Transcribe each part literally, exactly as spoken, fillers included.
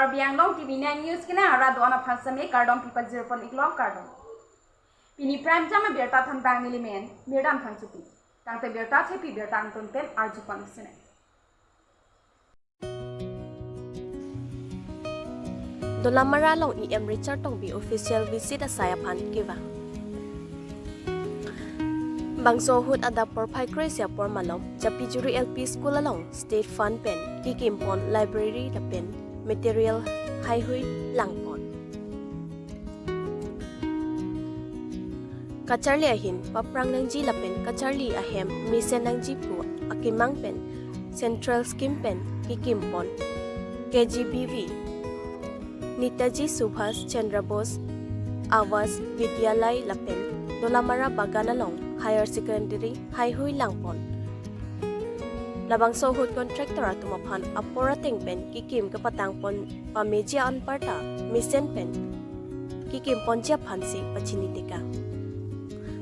Karbi Anglong T V nine News kena ara do-an aphan seme kardom pipajir pon iklo, kardom. Pini prime time abirta than bang nelimen Mirdam Phangchopi. Tangte birta thepi birta angton pen arju pon sene. Dolamara along E M Richard Tokbi official visit asai aphan kevang. Bangso ahut adap porphai kre-isi apor malom Japijuri L P School along state fund pen kekim pon library lapen material haihui lang pon. Kacharli ahin paprang nangji lapen kacharli ahem mesen nangji pu akemang pen central scheme pen kekim pon K G B V, Netaji Subhash Chandra Bose Awas Vidyalaya lapen Dolamara Bagan along higher secondary haihui lang pon. Labangso ahut contractor atum aphan apor ateng pen kekim kepatang pon pameji anparta mesen pen kekim ponji aphansi pachini teka.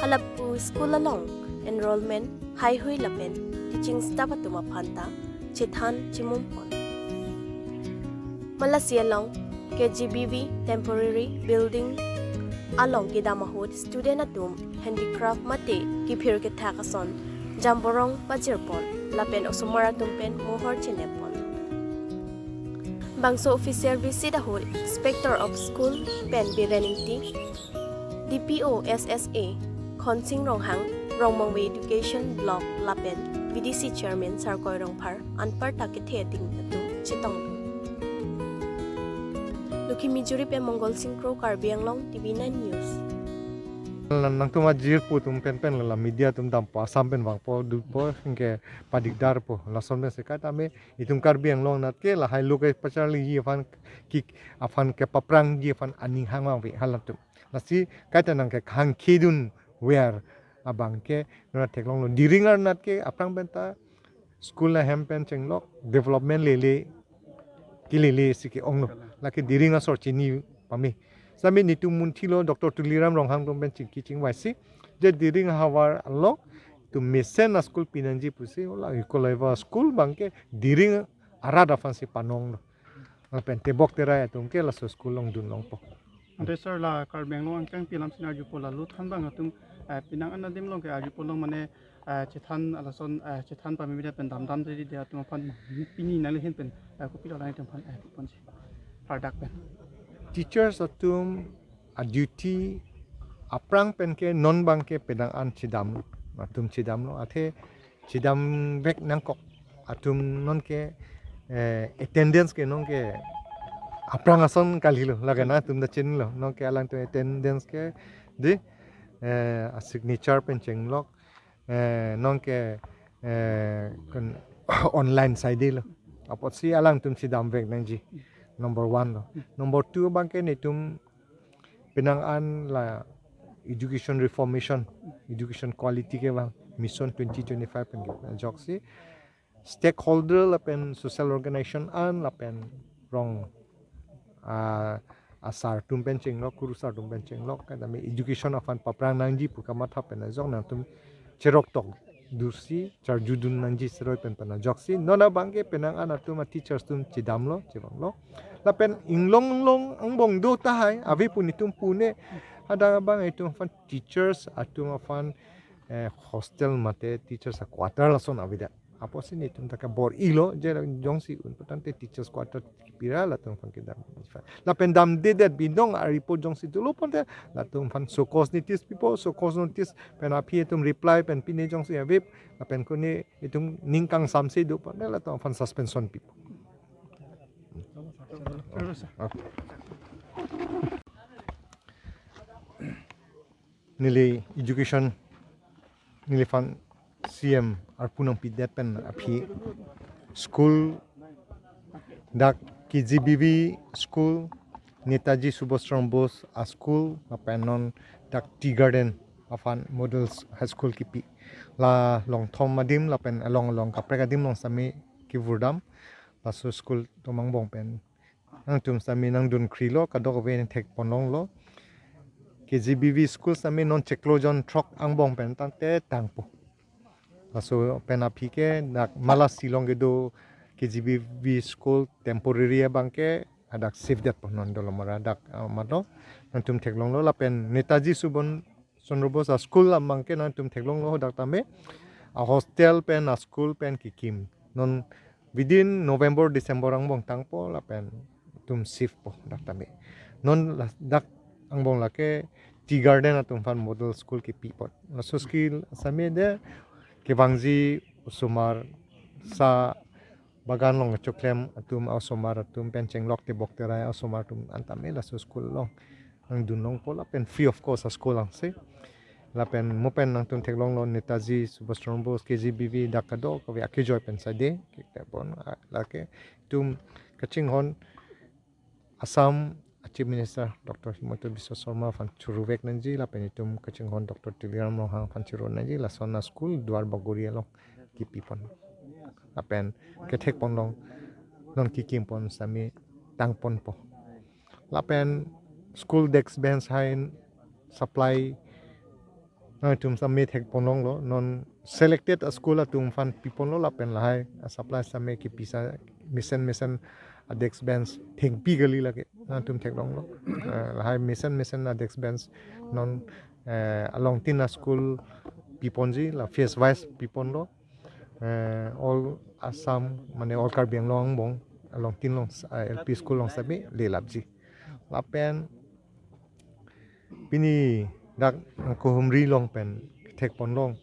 Halapu school along enrollment haihui lapen teaching staff atum aphan ta chethan chimum pon. Malasi along K G B V temporary building along kedam ahut student atum handicraft mate kiphir kethak ason jamborong pajir pon lapen osomar atum pen mohor chinep pon. Bangso official visit ahut Inspector of School pen Biren Ingti, D P O S S A Khonsing Ronghang, Rongmongve Education Block lapen V D C Chairman Sarkoi Rongphar anparta kethe ating atum chetong. Lokhimijuri pen Mongol Sing Kro, Karbi Anglong T V nine News. Nangtum ajir pu atum pen pen la media atum dampo, Assam pen vangpo, dutpo, anke padikdarpo, lason pen sekai tame itum Karbi Anglong anat ke lahai lo ke pacharliji aphan, kik aphan kepaprangji aphan aning hangvangve halatum. Lasi kaita nangkehang kedun ver abang ke nona theklonglo. Diring arnat ke aphrang penta school ahem pen chenglok, development lele, kelele si ke-onglo. Lake Diring asor chini pame. Sami netum munthilo, Doctor Tuliram Ronghang atum pen chingki chingvaisi, je Diring ahavar along itum mesen a-school pinangji pusi, ola Eco Life a-school abang ke Diring arat aphansi panonglo. Lapen Tebok Terai atum ke laso school along dun longpo. Ante sir, la Karbi Anglong angkang pilam sina arjupo, la lo than bang atum, eh, penang an adim along ke arjupo long mane, eh, chethan alason, eh, chethan pamimina pen damdam jadi dia atum aphan pini nangli ahin pen, eh, kopi lo lang itum aphan, eh, ponsi pardak pen. Teachers atum a-duty aphrang pen ke non abang ke penang an chedam, atum chedamlo, athe chedamvek nangkok atum nonke, eh, attendance ke nonke aphrang ason kalilo, lake nangtum ta chinilo, nonke alangtum attendance ke di, eh, a-signature pen chenglok, eh, nonke, eh, kon-, online saidelo. Apotsi alangtum chedamvek nangji. Number one lo. Number two abang ke netum penang an la education reformation, education quality kevang, Mission twenty twenty-five pen ke ajoksi stakeholder lapen social organization an lapen rong, ah, asar atum pen chenglok, kurusar atum pen chenglok, kadame education aphan paprang nangji pu kamatha pen ajok nangtum cherok tok dusi charjudun nangji seroi pen pen ajoksi. Non abang ke penang an atum a-teachers atum chedamlo, chevanglo. Lapen inglong inglong angbong do tahai, ave pu netum pune, adang abang itum aphan teachers atum aphan, eh, hostel mate teachers a-quarter lason avedet. Apotsi netum ta kabor-ilo, je jongsi un patangte teachers quarter pira latum aphan kedam. Lapen damdedet binong a-report jongsi dolo ponte latum aphan show cause notice pipo, show cause notice pen aphi itum reply pen pine jongsi avep, lapen kone itum ning kangsamse do ponte latum aphan suspension pipo. Okay. Neli education, neliphan C M arpu nangpidet pen aphi school, dak K G B V school, Netaji Subhash Chandra Bose a-school, lapen non dak Tea Garden aphan Model High School kipi. La longthom adim lapen along along kaprek adim along sami kevurdam. Laso school atum angbong pen nangtum sami nangdun krilo, kadokave nangthek ponlonglo. K G B V school sami non chiklo jon throk angbong pen tangte tangpo. Laso pen aphi ke dak Malasi along kedo K G B V school temporary abang ke hadak safedet po non Dolamara dak, ah, matlo nangtum theklonglo. Lapen Netaji Subhash Chandra Bose a-school alam abangke nangtum theklonglo hadak tame. A-hostel pen a-school pen kekim. Non within November, December angbong tangpo lapen itum shift po dak tame. Non la-, dak angbong lake tea garden atum aphan model school kepi apot. Laso school sitame de kevangji osomar sa bagan along choklem atum, osomar atum pen chenglok tebok terai osomar atum an tame laso school along nangdun longpo lapen free of cost a-school angse. Lapen mo pen nangtum theklonglo Netaji Subhash Chandra Bose, K G B V dak kadokave akejoi pen sade keklepon, ah, lake itum kachinghon Assam Chief Minister Doctor Himanta Biswa Sarma aphan churuvek nangji lapen itum kachinghon Doctor Tuliram Ronghang aphan churu nangji, lason a-school Duar Bagori along kepipon. Lapen kethekponlong, non kekimpon sitame tangponpo. Lapen school desk bench hai supply nangtum sitame thekponlonglo, non selected a-school atum aphan piponlo lapen lahai a-supply sitame kepisa mesen mesen a-desk bench thengpi kali lake nangtum theklonglo. Eh, lahai mesen mesen a-desk bench non, eh, along tin a-school piponji la phase wise piponlo. Eh, all Assam mane all Karbi Anglong angbong along tin along, eh, L P school along sitame lelapji. Lapen pini dak angko humri along pen thekponlong.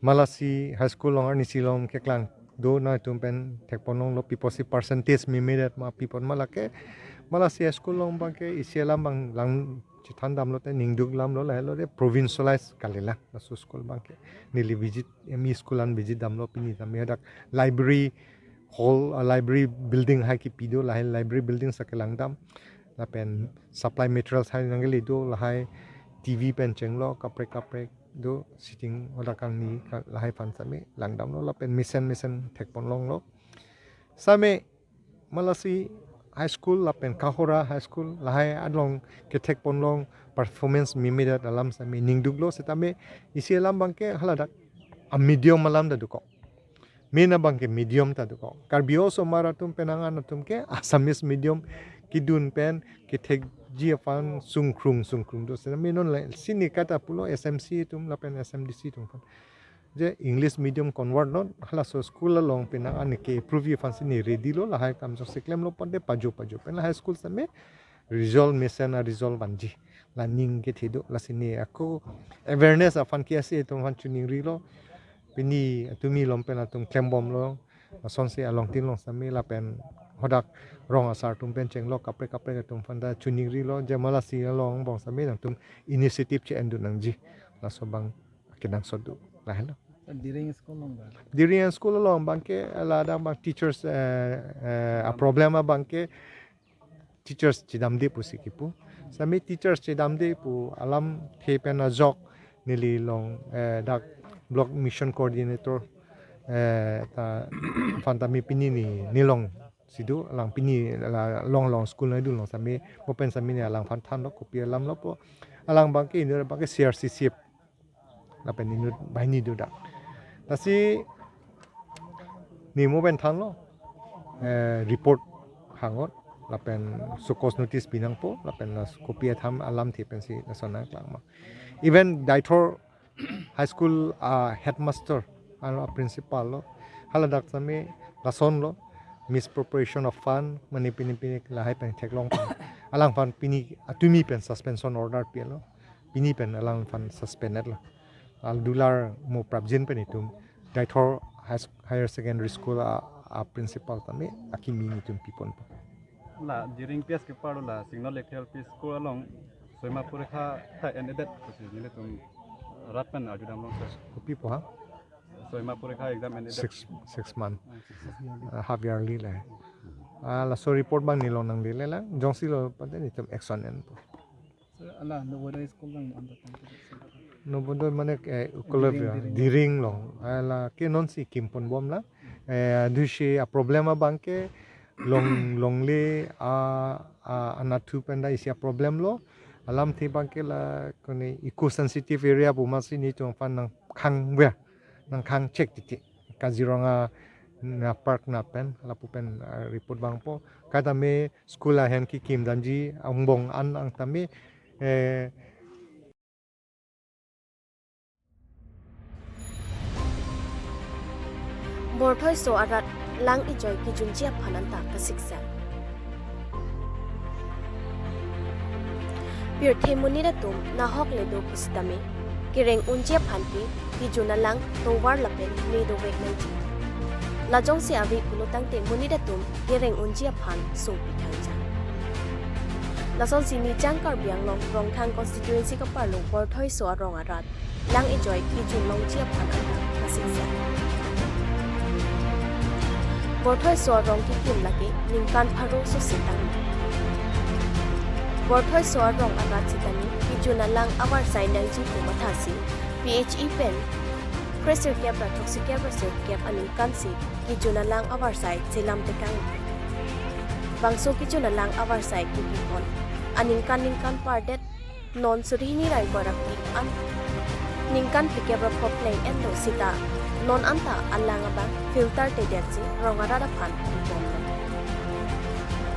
Malasi High School along arnisi along keklang do nangtum pen thekponlonglo, pi apotsi percentage memedet ma pi apot ma lake. Malasi High School along abangke isi alam abang lang chethan damlote ningduk damlo lahelo de provincialize kalilang laso school abangke. Neli visit, M E school an visit damlo pini tame hadak library hall, ah, library building hai kepi do lahai library building sitame langdam. Lapen supply materials hai nangkele do lahai T V pen chenglok kaprek kaprek do sitting hadak kangni ka lahai aphan sitame langdamlo lapen mesen mesen thekponlonglo. Sitame Malasi High School lapen Kahora High School lahai along kethekponlong performance memedet alam sitame ningduklo sitame isi alam abangke haladak a-medium alam ta dokok. Main abangke medium ta dokok. Karbi osomar atum penang an atum ke Assamese medium kedun pen kethekji aphan sungkrung sungkrung do. Sitame non la sini kata pulo S M C atum lapen S M D C atum aphan je English medium convert non, halaso school along penang an ke approve aphansi ne ready lo, lahai kam jongsi klemlo ponte pajo pajo pen la high school sitame result mesen a-result vanji. La ning kethe do, lasi ne ako awareness aphan ke ase atum aphan chuningrilo. Pini atumi along pen atum klembomlo. Lasonsi along tin along sitame lapen hadak rong asar atum pen chenglok kaprek kaprek atum aphan ta chuningrilo, je Malasi along angbong sitame nangtum initiative che-endun nangji. Laso abang kenangsot do. Lahelo. Diring school along ba? Diring school along abangke ladak abang teachers, eh, eh, a-problem abangke teachers chedamde pusi kipu. Sitame teachers chedamde pu alamthe pen ajok neli along, eh, dak block mission coordinator, eh, ta aphan tame pini ne, ne longsi do, alang pini la along along school nangdun along sitame mo pen sitame ne alangphan thanlo kopi alamlo pu. Alang abangke inut abangke C R C C F lapen inut banghini do dak. Lasi ne mo pen thanlo, eh, report hang-ot lapen show cause notice pinangpo lapen la kopi atham alamthe pensi lason nangklang ma. Even Deithor High School a-headmaster ano a-principal lo, haladak sitame lasonlo, misappropriation of fund, mane pini pini lahai pen theklong pen alangphan pini atumi pen suspension order pilo. Pini pen alangphan suspended lo. Al dular mo prapjin pen itum Deithor High Sch-, Higher Secondary School a, a-principal tame akimi nelitum piponpo. La Diring P S keparlo la Singnol Lekhi L P School along Soima porikha ta en-edet pusi nelitum rat pen arjudam long sir. Kopi pu ha? Soima porikha exam en-edet. Six, six month. Ah, six month. Ah, half yearly le. Ah, laso report abang ne along nanglele lang. Jongsi lo pute nelitum action enpo. Sir, ala Navodaya school abang anda tangte sir. Navodaya mane, eh, Diring, Diring. Diring along. Ala ke nonsi kimponbom la. Eh, dusi a-problem abangke long, longle a, a, anatthu pen ta isi a-problem lo. Alamthe abangke la kone eco sensitive area pu amatsi nelitum aphan nangkhang ver, nangkhang chek titi. Kaziranga Napark na pen, lapu pen, ah, report vangpo. Kadame school ahem kekim damji angbong an ang tame, eh, Borthoiso arat lang ejoi kejunji aphan anta kasiksak. Pirthe monit atum nahok le do pusitame kereng unji aphan ke kejun alang tovar lapen me dovek nangji. Lajongsi ave pulo tangte monit atum kereng unji aphan sungpi khangjang. Lasonsi Nijang Karbi Anglong Rongkhang constituency kaparlo Borthoiso arong arat lang ejoi kejun longji aphan anta kasiksak. Borthoiso arong kekim lake ningkan pharo sose tanglo. Borthoiso arong arat sitame kejun alang avarsai nangji pu mathasi P H E pen kresirkep ra throksi kep ra sirkep aningkan si kejun alang avarsai selam tekang. Bangso kejun alang avarsai kepipon aningkan ningkan pardet non suri hini ra ingkoi ra phli an ningkan phlikep ra pho pleng enlo sita non anta alang abang filter tedetsi rong arat aphan pipon.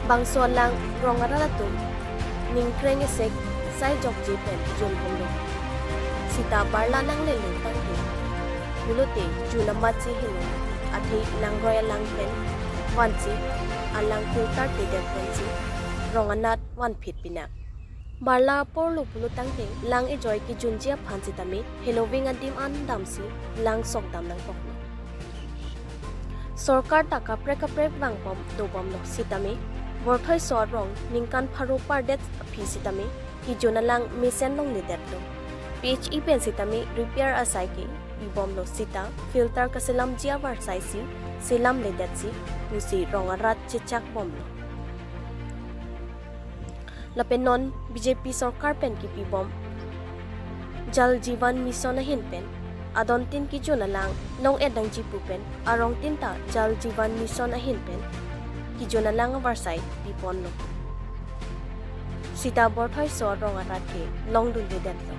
Bangso alang rong arat atum ningkreng esek sai jokje pen junbomlo. Sita barla nanglelo tangte pulote jun amatsi helo athe nangroi alang pen vansi alang filter tedet pensi rong anat vanphit pinak. Barla aporlo pulo tangte lang ejoi kejunji aphan sitame heloving adim an damsi lang sokdam nangkoklo. Sorkar ta kaprek kaprek vangbom dobomlo sitame Borthoiso arong ningkan pharo pardet aphi sitame kejun alang mesen longledetlo. P H E pen sitame repair asai ke pibomlo sita filter kaselamji avarsai si selamledetsi pusi rong arat chechakbomlo. Lapen non B J P sorkar pen kepibom Jal Jeevan Mission ahin pen adontin kejun alang long-et nangji pu pen arongtin ta Jal Jeevan Mission ahin pen kejun alang avarsai piponlo. Sita Borthoiso arong arat ke longdunledetlo.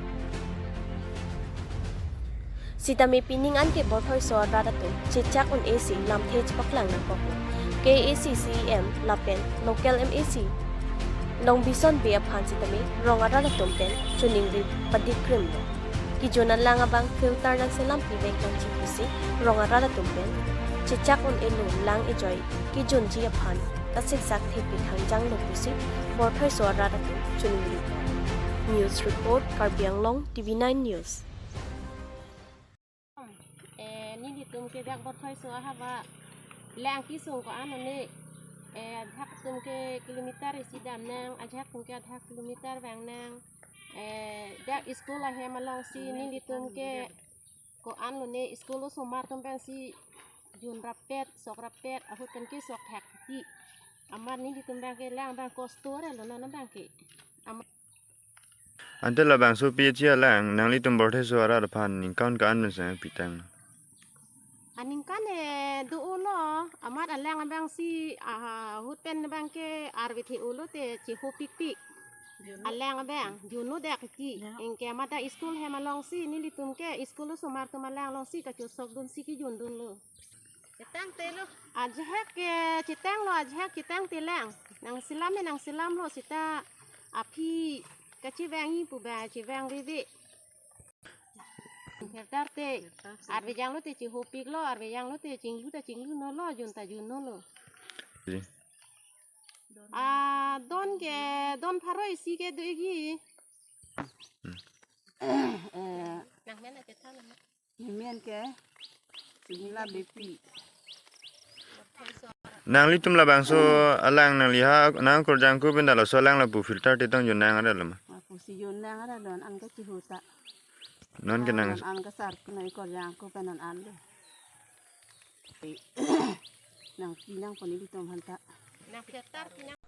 Sitame pining an ke Borthoiso arat atum chechak un-e si lamthe chepaklang nangkoklo. K A A C C E M lapen local M A C Longbison Bey aphan sitame rong arat atum pen choningri padikrimlo. Kejun alang abang filter nangselam pivek nangji pusi rong arat atum pen chechak un-elo lang ejoi kejunji aphan kasiksak thepi khangjanglo pusi Borthoiso arat atum choningri. News report, Karbi Anglong, T V nine News. Eh, nelitum ke dak Borthoiso ahava lang kesung ko-an lone, eh, ajahak atum ke kilometer isi damnang, ajahak atum ke adha kilometer vangnang. Eh, dak school ahem alongsi nelitum ke ko-an lone school osomar atum pensi jun rappet, sok rappet, ahut pen ke sok thak ti. Amat nelitum abang ke lang abang kosto re lo non abang ke. Am- Ante labangso P H E alang nanglitum Borthoiso arat aphan ningkan ko-an pen sang pitang? Aningkan, eh, do-olo, amat alang abang si, ah, ahut pen abang ke arve the-olo te chihopikpik. Alang abang, junlo dak ti. Ya. Anke amat dak school hem alongsi, nelitum ke school osomar atum alang alongsi kachosokdunsi kejundunlo. Chetangtelo. Ajahak ke chetanglo, ajahak chetangte lang. Nangselam me nangselamlo sita aphi kachevangji pu ba chevang veve. Hertar te, arve janglo te chihopiklo, arve janglo te chinglu ta chinglunolo, jun ta junnolo. Ji. Ah, don ke, don pharo isi ke do-ikji. Eh, nang men ake tha nang. Ni men ke, Sumila Beypi. Nanglitum labangso alang nangliha, nang Korjangko pen da laso alang lapu filter te tong junnang arat lo ma? Lapu si junnang arat don an kachihuta. Non ke nang. Don an kasar kunai Korjangko pen an an do. Nangpi nangpo nelitum aphanta. Nang filter pi nang.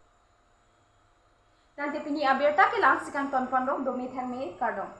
Tangte pini abirta ke la-an si kangtonponlo, dome thangme kardom.